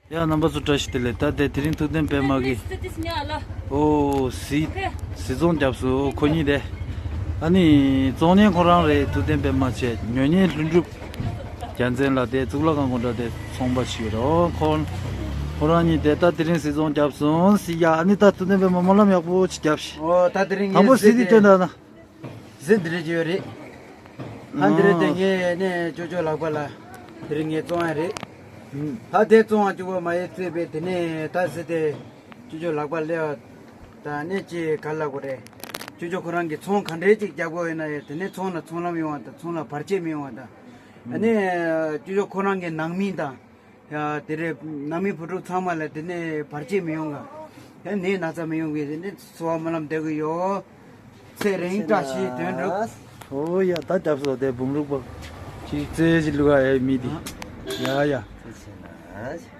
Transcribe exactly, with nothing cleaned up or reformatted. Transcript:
ཡ། རྣམ་པ་ཚོ་བཀྲ་ཤིས་བདེ་ལེགས། ད་དེ་དེ་རིང་ཐུབ་བསྟན་པད་མ་གི། ཨོ་སི་སི་ཙོང་རྒྱབ་སོང་ཁོ་གཉིས་དེ། ཨ་ནི་ཙོང་ཉན་ཁོ་རང་རེད། ཐུབ་བསྟན་པད་མ་བྱས། ཉོ་ཉན་ལྷུན་གྲུབ་རྒྱལ་མཚན་ལགས་དེ་གཙུག་ལག་ཁང་སྒོ་འགྲམ་དེ་ཚོང་པ་ཞིག་རེད། ཁོ་ཁོ་རང་གཉིས་དེ་ད་དེ་རིང་སི་ཙོང་རྒྱབ་སོང་སི་ཡ། ཨ་ནི་ད་ཐུབ་བསྟན་པད་མ་སྨོན་ལམ་ཡག་པོ་ཅིག་རྒྱབ་ཤིག། ཨོ་ད་དེ་རིང་དང་པོ་ངས་སི་དེ་སྟོན་དང་ན། གཟི་འདི་འདྲ་ཅིག་ཡོད་རེད། ཧ་འདི་རེད་དེ། ཨོ། ངས་ནས་ཅོ་ཅོ་ལག་པ་ལ་དེ་རིང་ངས་བཙོང་ཡ་རེད། ཨུམ། ད་དེ་བཙོང་བ་གཅིག་པོ་མ་ཡེ་བཙོས་པས། དེ་ནས་ད་གཟི་དེ་ཅོ་ཅོ་ལག་པ་སླེབས་པ་ད་ནས་ཅི་ག་ལབ་དགོས་རེད། ཅོ་ཅོ་ཁོ་རང་གིས་ཚོང་ག་འདྲས་ཅིག་རྒྱག་དགོས་ཡོད་ན་ཡང་དེ་ནས་ཚོང་ལ་ཚོང་ལམ་ཡོང་བ་དང་ཚོང་ལ་བར་ཆད་མི་ཡོང་བ་དང་། ཨ་ནས་ཅོ་ཅོ་ཁོ་རང་གི་ནང་མི་དང་། ཡ་དེ་རེད། ནང་མི་བུ་ཕྲུག་ཚང་མ་ལ་དེ་ནས་བར་ཆད་མི་ཡོང་ག། ཡ་ནད་ན་ཚ་མི་ཡོང་གི། དེ་ནས་འཚོ་བ་སྨོན་ལམ་འདེབས་གི་ཡོད། ཚེ་རིང་བཀྲ་ཤིས་དོན་འགྲུབ། ཨོ་ཡ། ད་རྒྱབ་སོ་དེ་བུམ་རུག་པ་ཅིག་རྩེ་ཅིག་ལུག་ཨེ་མི་དེ། ཡ་ཡ། ཚེ་ཆེ་ན།